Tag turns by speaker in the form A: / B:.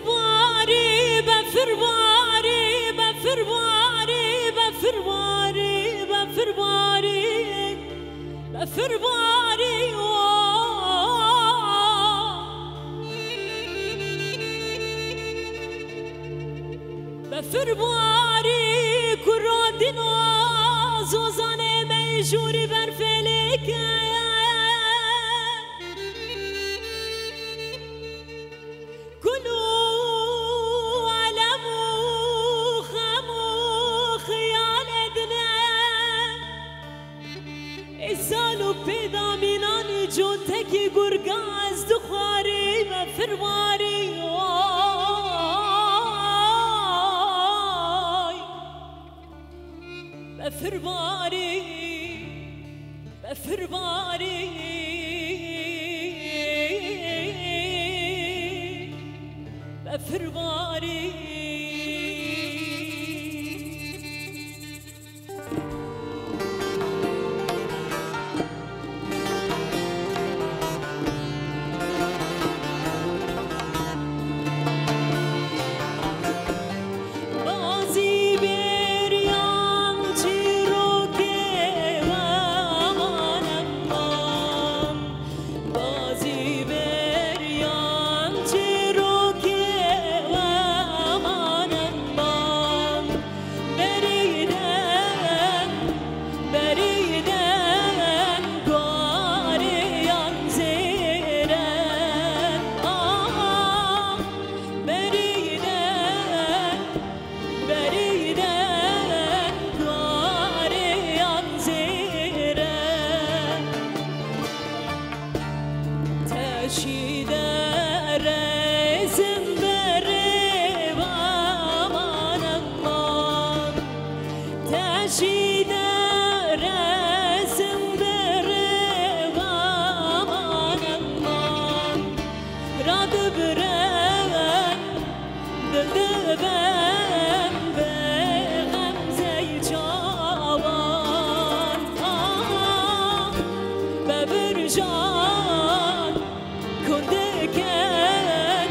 A: بەفرباری بەفرباری بەفرباری بەفرباری بەفرباری بەفرباری بەفرباری کوڕادینا زۆزانێ مەیژووری بەرفێلێکە كلو علم وخم وخيال ادنا ازالو پیدا مینانی جو تکی گرگاز دخواری و فرواری بفرواری بفرواری بفرواری بازی بریان چیروکه و امان امان بازی بریان چیروکه و امان امان بریدن بریدن گاریان زیرن آه بریدن بریدن گاریان زیرن تشید رزم بره و امان امان تشید رزم بره و امان امان راد برن دل دبن به غمزه چاوان آه ببرجان کندکن